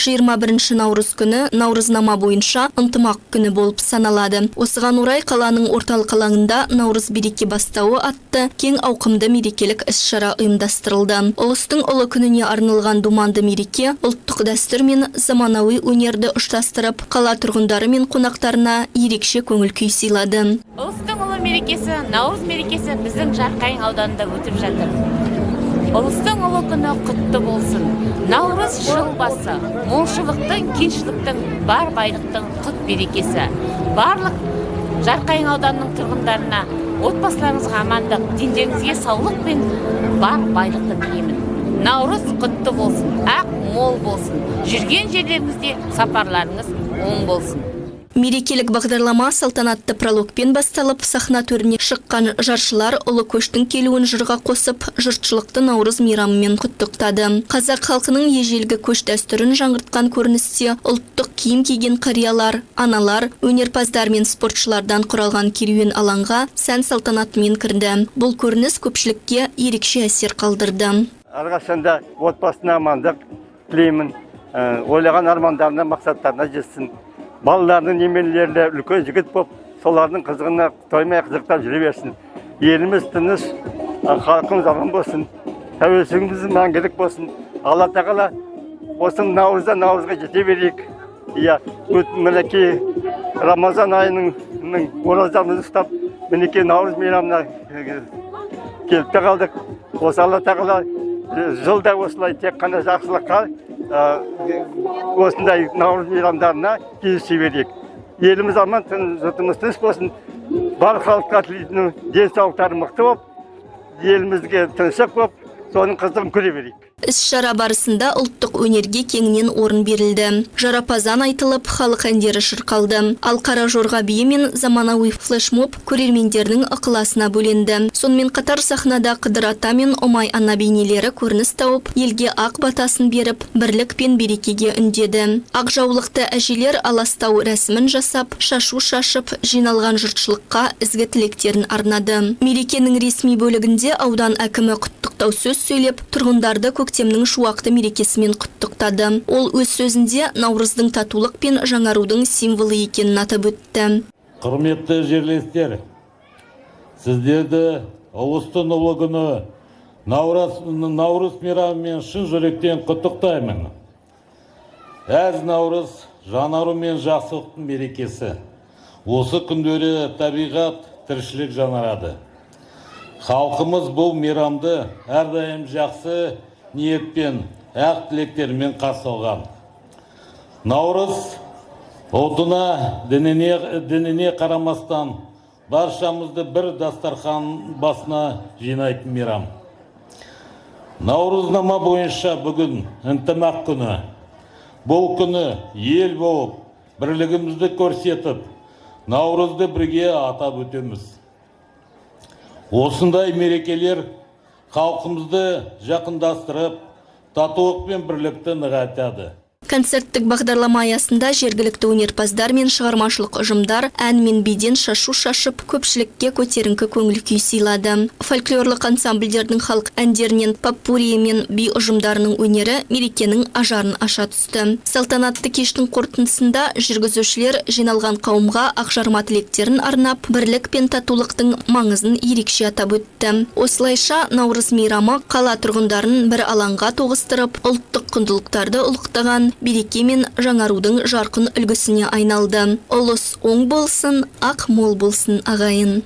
21 наурыз күні наурызнама бойынша ынтымақ күні болып саналады. Осыған орай қаланың орталық алаңында «Наурыз береке бастауы» атты кең ауқымды мерекелік іс-шара ұйымдастырылды. Ұлыстың ұлы күніне арналған думанды мереке ұлттық дәстүр мен заманауи өнерді ұштастырып, қала тұрғындары мен қонақтарына ерекше көңіл күй сыйлады. Ұлыстың ұлы мерекесі, Наурыз мерекесі біздің Жарқайың ауданында өтіп жатыр. Ұлыстың ұлы күні құтты болсын. Наурыз жыл басы, молшылықтың, кеңшіліктің, бар байлықтың құт берекесі. Барлық Жарқайың ауданының тұрғындарына отбасыларыңызға амандық, дендеріңізге саулық пен бар байлықты тілеймін. Наурыз құтты болсын, ақ мол болсын. Жүрген жерлеріңізде сапарларыңыз оң болсын. Мерекелік бағдарлама салтанатты прологпен басталып, сахна төріне шыққан жаршылар ұлы көштің келуін жырға қосып, жұртшылықты Наурыз мейрамымен құттықтады. Қазақ халқының ежелгі көш дәстүрін жаңғыртқан көріністе ұлттық киім киген қариялар, аналар, өнерпаздар мен спортшылардан құралған керуен алаңға сән салтанатымен кірді. Бұл көрініс көпшілікке ерекше әсер қалдырды. Әрқашанда отбасына амандық тілеймін. Ойлаған армандарына, мақсаттарына жетсін. Балаларының, немерелері үлкен жігіт болып, солардың қызығына тоймай қызықтап жүре берсін. Еліміз тыныш, халқымыз аман болсын. Тәуелсіздігіміз мәңгілік болсын. Алла тағала осы наурыздан наурызға жете берейік. Иә, мінекей, Рамазан айының оразамызды ұстап, мінекей, наурыз мейрамына келіп те қалдық. Осы Алла тағала жылда осылай тек қана жақсылыққа, осындай наурыз мейрамдарына кездесе берейік. Еліміз аман, жұртымыз тыныш болсын. Бар халыққа тілейтінім, денсаулықтары мықты болып, елімізге тыныштық болып, соның қызығын көре берейік. Іс-шара барысында ұлттық өнерге кеңінен орын берілді. Жарапазан айтылып, халық әндері шырқалды. Ал қара жорға биі мен заманауи флешмоб көрермендердің ықыласына бөленді. Сонымен қатар сахнада Қыдыр ата мен Ұмай ана бейнелері көрініс тауып, елге ақ батасын беріп, бірлік пен берекеге үндеді. Ақ жаулықты әжелер аластау рәсімін жасап, шашу шашып, жиналған жұртшылыққа ізгі тілектерін арнады. Мерекенің ресми бөлігінде аудан әкімі құттықтау сөз сөйлеп, тұрғындарды көктемнің шуақты мерекесімен құттықтады. Ол өз сөзінде Наурыздың татулық пен жаңарудың символы екенін атап өтті. Құрметті жерлестер, сіздерді ұлыстың ұлы күні Наурыз мейрамымен шын жүректен құттықтаймын. Әз Наурыз жаңару мен жақсылықтың мерекесі. Осы күндері табиғат, тіршілік жаңарады. Халқымыз бұл мейрамды әрдайым жақсы ниетпен, ақ тілектермен қарсы алған. Наурыз ұлтына, дініне қарамастан баршамызды бір дастархан басына жинайтын мейрам. Наурызнама бойынша бүгін ынтымақ күні. Бұл күні ел болып, бірлігімізді көрсетіп, Наурызды бірге атап өтеміз. Осындай мерекелер халқымызды жақындастырып, татулық пен бірлікті нығайтады. Концерттік бағдарлама аясында жергілікті өнерпаздар мен шығармашылық ұжымдар ән мен биден шашу шашып, көпшілікке көтеріңкі көңіл күй сыйлады. Фольклорлық ансамбльдердің халық әндерінен попурри мен би ұжымдарының өнері мерекенің ажарын аша түсті. Салтанатты кештің қорытындысында жүргізушілер жиналған қауымға ақжарма тілектерін арнап, бірлік пен татулықтың маңызын ерекше атап өтті. Осылайша Наурыз мейрамы қала тұрғындарын бір алаңға тоғыстырып, ұлттық құндылықтарды ұлықтаған береке мен жаңарудың жарқын үлгісіне айналды. Ұлыс оң болсын, ақ мол болсын, ағайын.